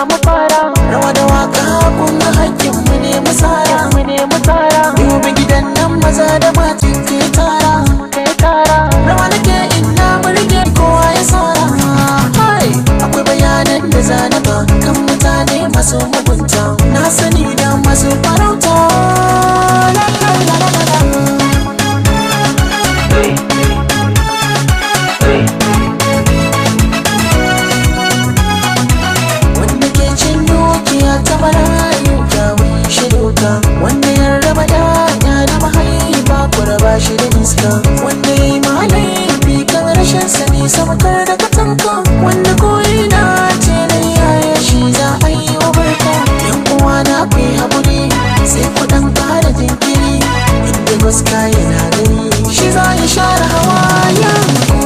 mu fara. Rawa da waka kun ga hakkin mu ne mu tsara. Mu ne mu tsara. Dubi gidan nan maza da mata ke tara. Ke tara. Rawa nake ina burge kowa ya tsara. Hai, akwai bayanan da zana ba kan mutane masu mugunta. Na sani da masu farauta. La la la la la. Wanda ke cin dukiya ta marayu kyawun shi doka. Wanda ya raba ɗaya da mahaifa ku raba shi da iska. Wanda ya yi malaifi kan rashin sani samakar da katanka. Wanda koyi na ce na yaya shi za a yi wa barka. Yan uwa na ku yi haƙuri sai ku ɗan ƙara jinkiri. Inda gaska yana gani shi za ya share hawayen ku.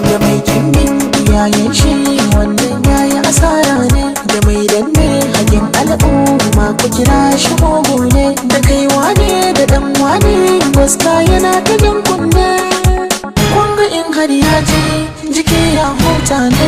Da mai kimbin iyayen shi wannan yayi asara ne. Da mai danne hakin al'umma ku kira shi mugu ne. Da kai wane da dan wane gaska yana ta jan kunne. Kun ga in har ya je jiki ya huta ne.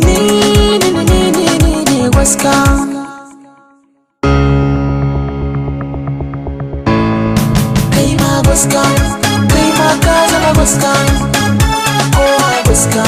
Ni ni ni ni ni ni gwaska. Kai ma gwaska, kai ma ka zama gwaska. Kowa gwaska.